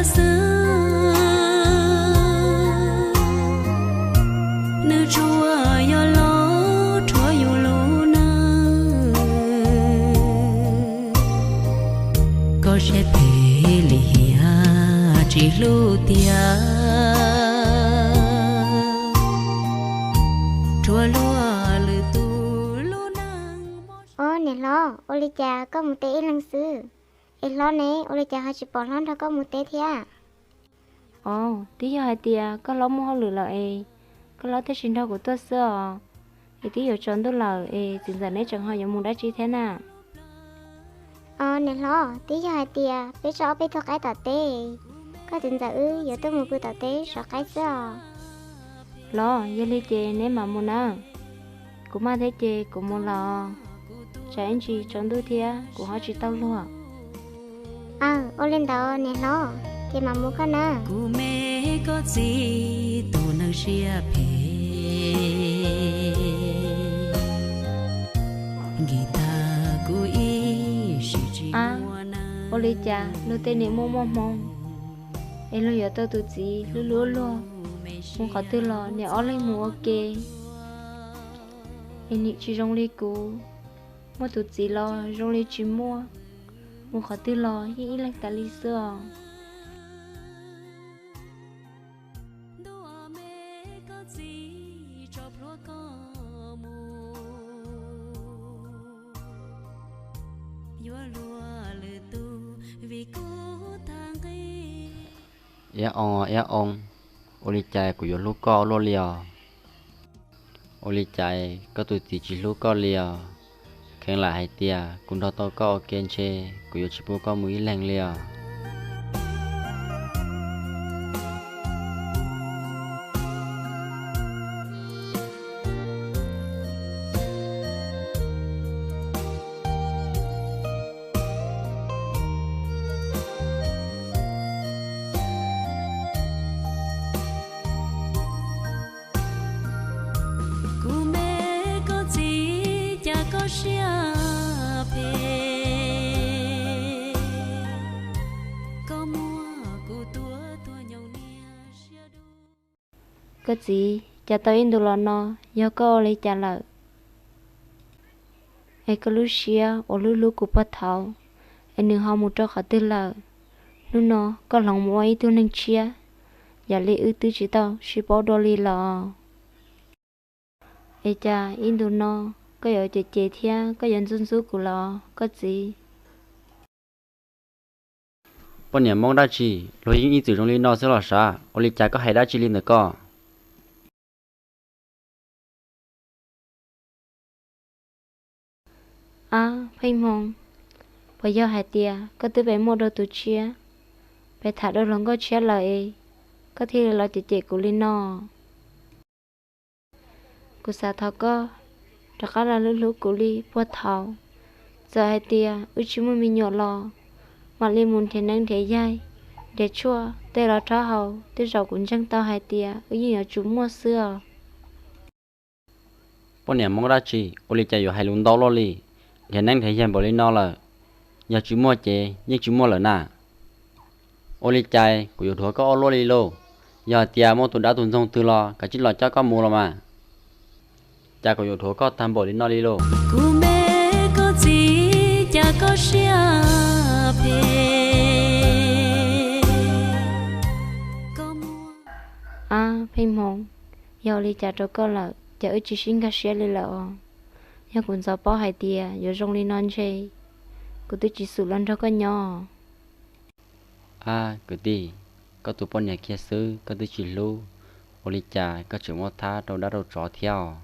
xwb, nws tsuas yog los rhuav yus lub neej. Koj siab phem lim hiam tsis hlub tiag, rhuav luag lwm tus lub neej. Au niam hlob, ua li cas koj mus teb ib leeg xwb? Es hlob ne, ua li cas ho tsis pom hlob nrog koj mus teb thiab? Au, twb yog hais tias koj hlob muaj hauj lwm lawm es koj hlob thiaj tsis nrog kuv tuaj xwb os. Es twb yuav tsaus ntuj lawm es txiv ntxawm neb tseem ho yuav mus dab tsi thiab na? Au niam hlob, twb yog hais tias peb tso ob peb tug qaib tom teb, koj txiv ntxawm wb yuav tuaj mus pw tom teb sov qaib xwb os. Los yog li ces neb mam mus nawb. Kuv maj thiab ces kuv mus los, tsam ib ntsis tsaus ntuj thiab kuv ho tsis tau luag. Aw, ua li ntawd niam hlob, ces mam mus koj nawb. Kuv me koj txiv tus neeg siab phem, nkim tag kuv ib sim tsis muaj neeg. Ua li cas luag tej niam muaj muaj hmoo, es luag yuav tau tus txiv hlub hlub luag, mus qhov twg los niam ob leeg mus ua ke. Es nim tsis zoo li kuv, muaj tus txiv los zoo li tsis muaj, mus qhov twg los yeej ib leeg tas li xwb os. Ntuj me koj txiv tso plhuav koj mus, yuav luag lwm tus vim kuv tag nqi. Iab oo, iab oo, ua li cas kuv yuav hlub koj ua luaj li os? Ua li cas koj tus txiv tsis hlub koj li os? Kheev lam hais tias kuv nrog tau koj ua ke ntshe kuv yuav tsis pub koj mus ib leeg li os. Kuv me koj txiv, cas koj siab phem, koj muab kuv tua tuag nyob niaj siab dub. Koj txiv, cas tau ib ntus los no yog koj ua li cas lawm? Es koj lub siab uas hlub hlub kuv puag thaum, es nws ho mus rau qhov twg lawm? Hnub no koj hloov mus ua ib tug neeg tshiab, yam li wb twb tsis tau sib paub dua li los. Es cas ib ntus no koj yuav cem cem thiab koj yuav ntxub ntxub kuv los koj txiv? Poj niam Hmoob dab tsi, luag yeej ib txwm zoo li no xwb los sav, ua li cas koj hais dab tsi li ntawm koj? Ab, Pheej Hmoo, puas yog hais tias koj twb pem muaj dua tus tshiab, pem tham dua hluas nkauj tshiab lawm es koj thiaj li los cem cem kuv li no? Kuv xav thov koj rov qab los hlub hlub kuv li puag thaum. Txawm hais tias wb tsis muaj me nyuam los mam li mus nrhiav neeb nrhiav yaig, nrhiav tshuaj tej los rhaub haus, tej zaum kuv ntseeg tau hais tias wb yeej yuav tsum muaj xwb os. Poj niam Hmoob dab tsi, ua li cas yuav hais lus ntau luaj li? Nrhiav neeb nrhiav yaig npaum li no lawm, yog tsis muaj ces yeej tsis muaj lawm na. Ua li cas kuv yuav dhuav koj ua luaj li lauj? Yog hais tias muaj tus dab tus ntxoog twg los kav tsij los coj koj mus los mas. Cas kuv yuav dhuav koj tag npaum li no li lauj? Kuv me koj txiv, cas koj siab phem, koj muab. Ab, Pheej Hmoo, yog ua li cas rau koj lawm, cas wb tsis sib nkag siab li lawm os? Yog kuv ntxov paub hais tias yuav zoo li no ntshe kuv twb tsis xum los nrog koj nyob. Ab kwv tij, koj tus poj niam kiag xwb koj twb tsis hlub, ua li cas koj tseem muab thab rau dab rau tsov thiab os?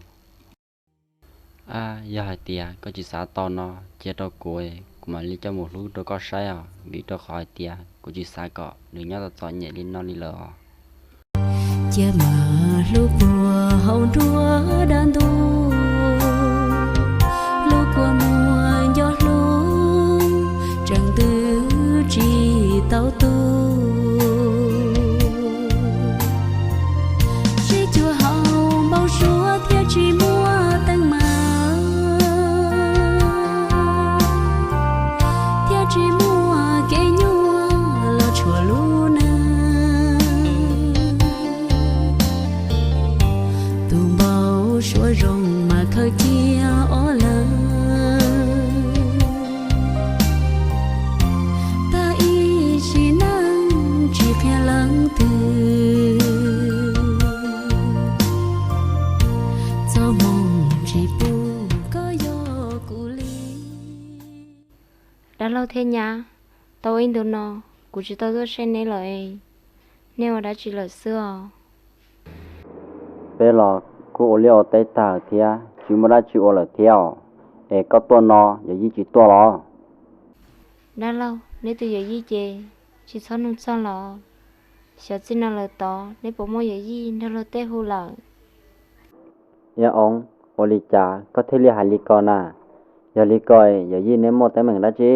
Ab, yog hais tias koj tsis xav tau no, cia rau kuv, kuv mam li coj mus hlub rau koj saib os, vim rau qhov hais tias kuv tsis xav kom nws nyob txom txom nyem li no li lawm os. Cia mas hlub puag hauv nruab dab ntub, hlub kua muag nco hlub, tseem twb tsis tau tu. Sib cuag hau npau suav thiaj tsis muaj teeb meem, thiaj tsis muaj kev nyuaj los tshuav lub neej Thiab nyab, tau ib ntu no kuv tsis tau tuaj saib neb lawm es, neb ua dab tsi lawm xwb os? Peb los kuj ua liaj ua teb tag thiab tsis muaj dab tsi ua lawm thiab os. Es koj tuaj no yawm yij tsis tuaj los? Dab laug, neb tus yawm yij ces tsis txhob nug txog los. Xyov txij no lawm tod neb puas muaj yawm yij nrog luag tej hu lawm? Iab Oos, ua li cas koj thiaj li hais li ko na? Yog li ko yawm yij neb muaj teeb meem dab tsi?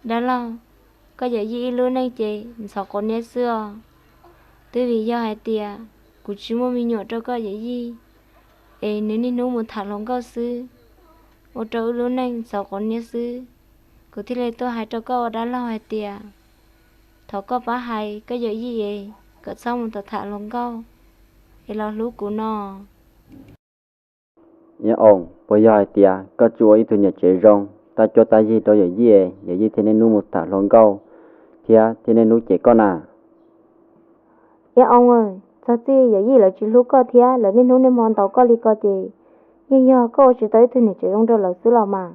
Dab laug, koj yawm yij ib lub neej ces ntxhov quav niab xwb os. Twb vim yog hais tias kuv tsis muaj me nyuam rau koj yawm yij, es nws niaj hnub mus tham hluas nkauj xwb, ua rau wb lub neej ntxhov quav niab xwb. Kuv thiaj li tuaj hais rau koj ua dab laug hais tias, thov koj pab hais koj yawm yij es kom txhob mus tham hluas nkauj, es los hlub kuv no. Iab Oos, puas yog hais tias koj tsis ua ib tug niam tsev zoo, tab cuab tab yig rau yawm yij, yawm yij thiaj niaj hnub mus tham hluas nkauj thiab thiaj niaj hnub cem koj na? Iab Oos, txog txij yawm yij lawv tsis hlub koj thiab lawv niaj hnub niaj hmo ntaus koj li ko ces yeej yog koj ua tsis tau ib tug niam tsev zoo rau lawv xwb los mas.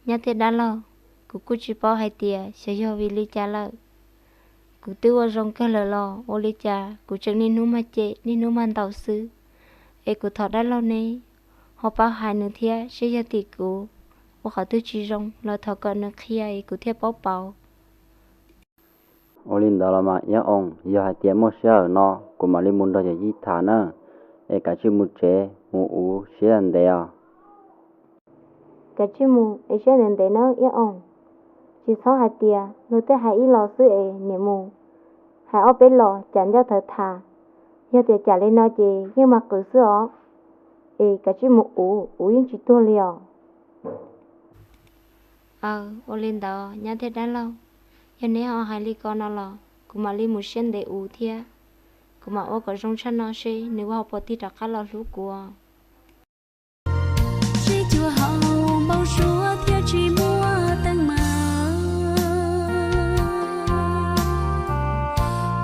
Nyab thiab dab laug, kuv kuj tsis paub hais tias xyov yog vim li cas lawm. Kuv twb ua zoo kawg lawm los ua li cas kuv tseem niaj hnub mag cem niaj hnub mag ntaus xwb. Es kuv thov dab laug neb ho pab hais nws thiab seb yog tim kuv ua qhov twg tsis zoo los thov kom nws qhia es kuv thiaj paub pauv. Ua li ntawd los mas Iab Oos, yog hais tias muaj sij hawm no kuv mam li mus nrog yawm yij tham na, es kav tsij mus tsev mus ua siab ntev os. Kav tsij mus es siab ntev ntev nawb Iab Oos. Tsis txhob hais tias luag tej hais ib los xwb es niam mus hais ob peb los cas ncauj thawv thas. Yog tias cas li no ces yeej mag qws xwb os. Es kav tsij mus ua, ua yeej tsis tuag li os. Aw, ua li ntawd nyab thiab dab laug, yog neb ho hais li ko no los kuv mam li mus siab ntev ua thiab. Kuv mam ua kom zoo tshaj no seb nws ho puas tig rov qab los hlub kuv. Sib cuag hau npau suav thiab tsis muaj teeb meem,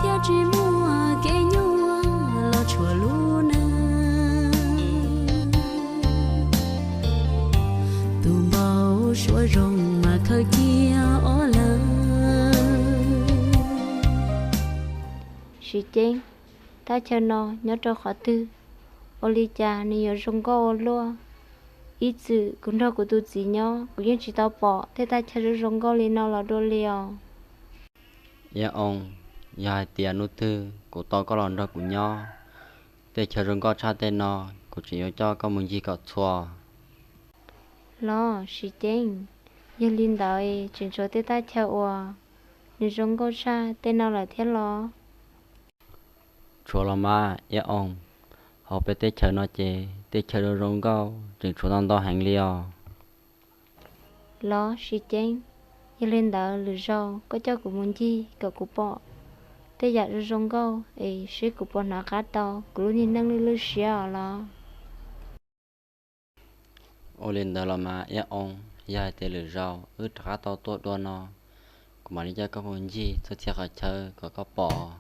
thiab tsis muaj kev nyuaj los tshuav lub neej. Tus npau suav zoo mas khaws cia ob lawm. Siv Ceeb, thaj chaw no nyob rau qhov twg? Ua li cas nws yuav zoo nkauj ua luaj? Ib txwm kuv nrog kuv tus txiv nyob kuv yeej tsis tau pom tej thaj chaw zoo zoo nkauj li no los dua li os. Iab Oos, yog hais tias hnub twg kuv tau koj los nrog kuv nyob, tej chaw zoo nkauj tshaj tej no kuv tseem yuav coj koj mus ncig kom txhua. Los Siv Ceeb, yog li ntawd tseem tshuav tej thaj chaw uas nws zoo nkauj tshaj tej no lawm thiab los? Tshuav los mas Iab Oos, hauv peb teb chaws no ces tej chaw zoo zoo nkauj tseem tshuav ntau ntau heev li os. Los Siv Ceeb, yog li ntawd lwm zaus koj coj kuv mus ncig kom kuv pom tej yam zoo zoo nkauj es seb kuv puas hnov qab tau kuv lub niag neej lwj lwj siab os los. Ua li ntawd los mas Iab Oos, yog hais tias lwm zaus wb rov qab tau tuaj dua no, kuv mam li coj koj mus ncig txhua txhia qhov chaw kom koj pom.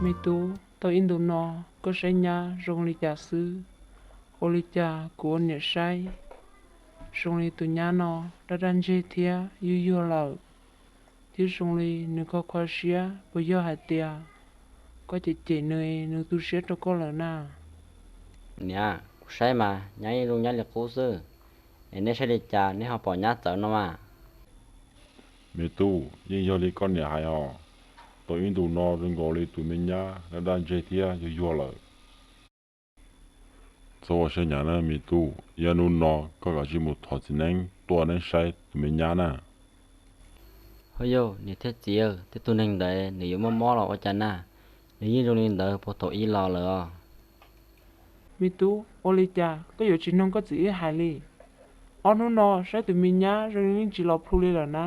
Me tub, tau ib ntus no koj saib nyab zoo li cas xwb? Ua li cas kuv ua niam saib zoo li tus nyab no daj daj ntseg thiab yuag yuag lawm, thiab zoo li nws kho kho siab, puas yog hais tias koj cem cem nws, nws tu siab rau koj lawm na? Niam, kuv saib mas nyab yeej zoo nyab li qub xwb, es neb saib li cas neb ho pom nyab txawv no mas? Me tub, yeej yog li koj niam hais os, tau ib ntus no zoo nkaus li tus me nyab daj daj ntseg thiab yuag yuag lawm. Txhob ua siab hnyav na me tub, ib hnub no koj kav tsij mus thov txiv neeb tuaj neeb saib tus me nyab na. Hos yog niam thiab txiv, tej tug neeg ntawd nws yuav mob mob los ua cas na, nws yeej zoo li ntawd puag thaum ub los lawm os. Me tub, ua li cas koj yuav tsis mloog koj txiv wb hais li? Ob hnub no saib tus me nyab zoo li yeej tsis los plhu li lawm na.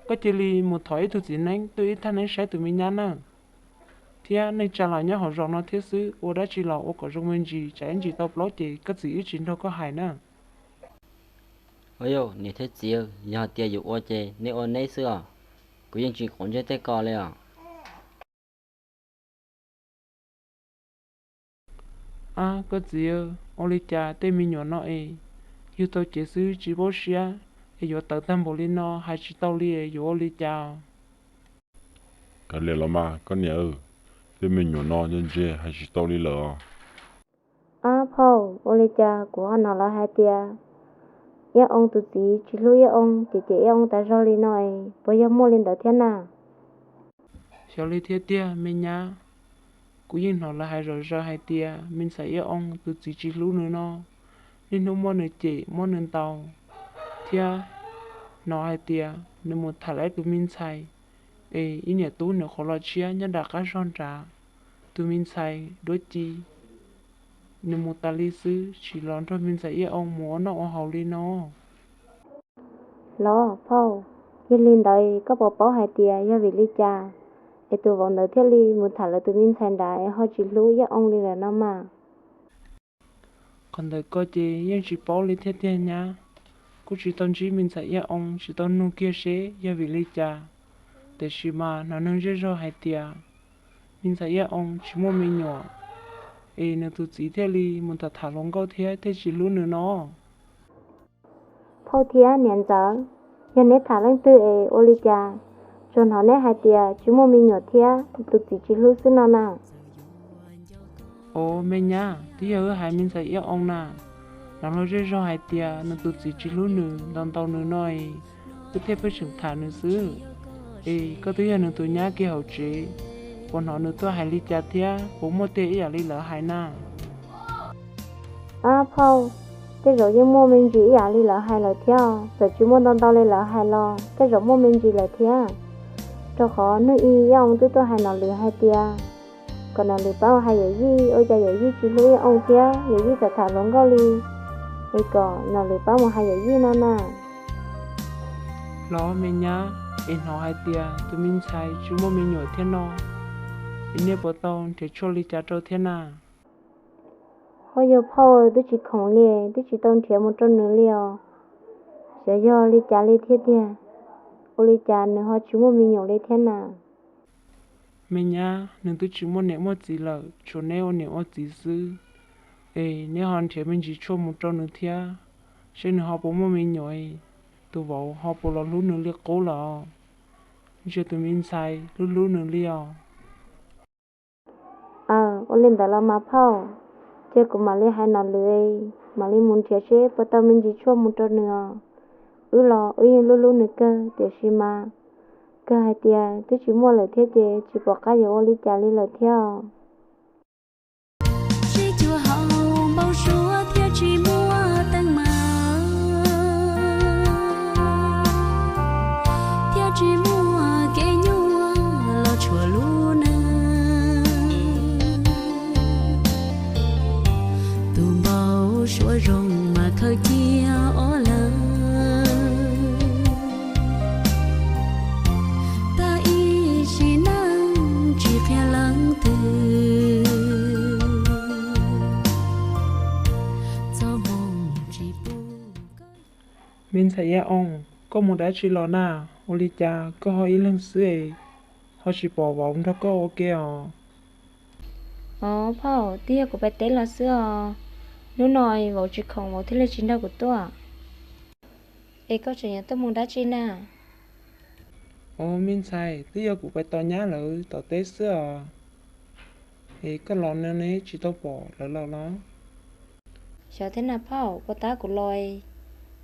Koj cia li mus thov ib tug txiv neeb tuaj ib thaj neeb saib tus me nyab na. Thiab neej tsa los nyob hauv zos no thiab xwb, ua dab tsi los ua kom zoo me ntsis, tsam ib ntsis tau plaub ces koj txiv wb tsis nrog koj hais na. Hos yog niam thiab txiv, yog hais tias yuav ua ces neb ua neb xwb os, kuv yeej tsis quav ntsej tej ko li os. Ab, koj txiv, ua li cas tej me nyuam no es yug tau cev xwb tsis paub siab, es yuav tawv tag npaum li no hais tsis tau li, yuav ua li cas? Kav liam los mas koj niam, tej me nyuam no ntse ntse hais tsis tau li lawm os. Ab phauj, ua li cas kuv ho hnov lawv hais tias Iab Oo tus txiv tsis hlub Iab Oo, ces cem Iab Oo tas zog li no es puas yog muaj li ntawd thiab na? Xyov li thiab tiag me nyab. Kuv yeej hnov lawv hais zom zaws hais tias me ntxhais Iab Oo tus txiv tsis hlub nws no, niaj hnub muab nws cem muab nws ntaus, thiab hnov hais tias nws mus tham lawv tus me ntxhais, es ib niam tub nws qhuav los tshiab nyob nram qab zog nrad, tus me ntxhais duab ci, nws mus tas li xwb tsis los nrog me ntxhais Iab Oo mus ua noj ua haus li no. Los phauj, yog li ntawd koj puas paub hais tias yog vim li cas es tus vauv ntawd thiaj li mus tham lawv tus me ntxhais nrad es ho tsis hlub Iab Oo li lawm no mas? Qhov ntawd koj ces yeej tsis paub li thiab tiag nyab. Kuj tsis tau ntsib me ntxhais Iab Oo tsis tau nug kiag seb yog vim li cas, tiam sis mas hnov neeg zej zog hais tias me ntxhais Iab Oo tsis muaj me nyuam, es nws tus txiv thiaj li mus tham tham hluas nkauj thiab thiaj tsis hlub nws no. Phauj thiab niam ntxawm, yog neb tham leej twg es ua li cas tsuas hnov neb hais tias tsis muaj me nyuam thiab tus txiv tsis hlub xwb no na? Os me nyab, twb yog wb hais me ntxhais Iab Oo na, hnov luag zej zog hais tias nws tus txiv tsis hlub nws ntau ntau nws no es wb thiaj pheej tseem tham nws xwb. Es koj twb yog nws tus nyab kiag hauv tsev, puas hnov nws tuaj hais li cas thiab puas muaj tiag ib yam li lawv hais na? Ab phauj, tej zaum yeej muaj me ntsis ib yam li lawv hais lawm thiab, txawm tsis muaj ntau ntau li lawv hais los tej zaum muaj me ntsis lawm thiab. Rau qhov hnub ib Iab Oo twb tuaj hais Nom Lwm hais tias kom Nom Lwm pab mus hais Yawm Yij, ua cas Yawm Yij tsis hlub Iab Oo thiab Yawm Yij txawm tham hluas nkauj li, es kom Nom Lwm pab mus hais Yawm Yij no na. Los me nyab, es hnov hais tias tus me ntxhais tsis muaj me nyuam thiab no, es nej puas tau nrhiav tshuaj li cas rau thiab na? Ho yog phauj, twb tsis khoom li, twb tsis tau nrhiav mus rau nws li os. Xyov yog li cas li thiab tiag, ua li cas nws ho tsis muaj me nyuam li thiab na? Me nyab, nws twb tsis muaj niam muaj txiv lawm, tshuav neb ua niam ua txiv xwb. Es neb ho nrhiav me ntsis tshuaj mus rau nws thiab, seb nws ho puas muaj me nyuam, tus vauv ho puas los hlub nws li qub lawm. Ntsia tus me ntxhais hlub hlub nws li os. Aw, ua li ntawd los mas phauj, ces kuv mam li hais Nom Lwm, mam li mus nrhiav seb puas tau me ntsis tshuaj mus rau nws os. Wb los wb yeej hlub hlub nws kawg, tiam sis mas kawg hais tias twb tsis muaj lawm thiab ces tsis pom qab yuav ua li cas li lawm thiab os. Sib cuag hau npau suav thiaj tsis muaj teeb meem, thiab tsis muaj kev nyuaj los tshuav lub neej. Tus npau suav zoo mas khaws cia ob lawm, tag ib sim neej tsis qhia leej twg, txoj hmoo tsis pub. Me ntxhais Iab Oo, koj mus dab tsi los na? Ua li cas koj ho ib leeg xwb es ho tsis pom vauv nrog koj ua ke os? Os phauj, twb yog kuv pais teb los xwb os. Hnub no vauv tsis khoom vauv thiaj li tsis nrog kuv tuaj. Es koj tseem yuav tuaj mus dab tsi na? Os me ntxhais, twb yog kuv pais tos nyab lawv tom teb xwb os. Es koj los no ne tsis tau pom lawv los los? Xyov thiab na phauj, puas tab kuv los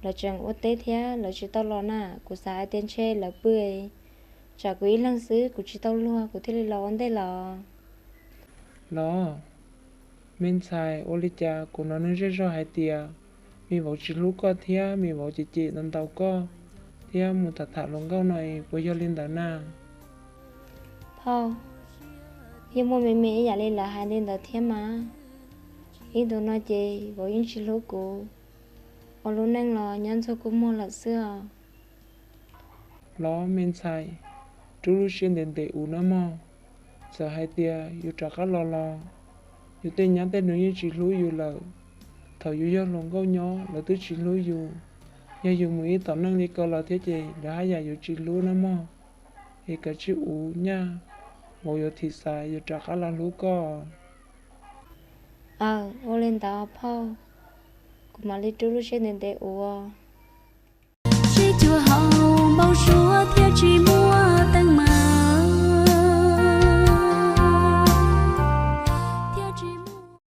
lawv tseem ua teb thiab lawv tsis tau los na. Kuv xav hais tias ntshe lawv pw, tsam kuv ib leeg xwb kuv tsis tau luag kuv thiaj li los ua ntej los. Los, me ntxhais, ua li cas kuv hnov neeg zej zog hais tias me vauv tsis hlub koj thiab me vauv cem cem ntaus ntaus koj thiab mus tham tham hluas nkauj no es puas yog li ntawd na? Phauj, yeej muaj me me ib yam li lawv hais li ntawd thiab mas. Ib ntus no ces vauv yeej tsis hlub kuv, ua lub neej los nyob ntxuag kua muag lawm xwb os. Los me ntxhais, rub lub siab ntev ntev ua na mog. Txawm hais tias yus rov qab los los, yus tej nyab tej nus yeej tsis hlub yus lawm. Thaum yus yog hluas nkauj nyob lawv twb tsis hlub yus, yog yus mus ib tom neej li ko los thiab ces lawv haj yam yuav tsis hlub na mog. Es kav tsij ua nyaj, vauv yuav thim xav yuav rov qab los hlub koj. Aw, ua li ntawd phauj, kuv mam li rub lub siab ntev ntev ua. Sib cuag hau npau suav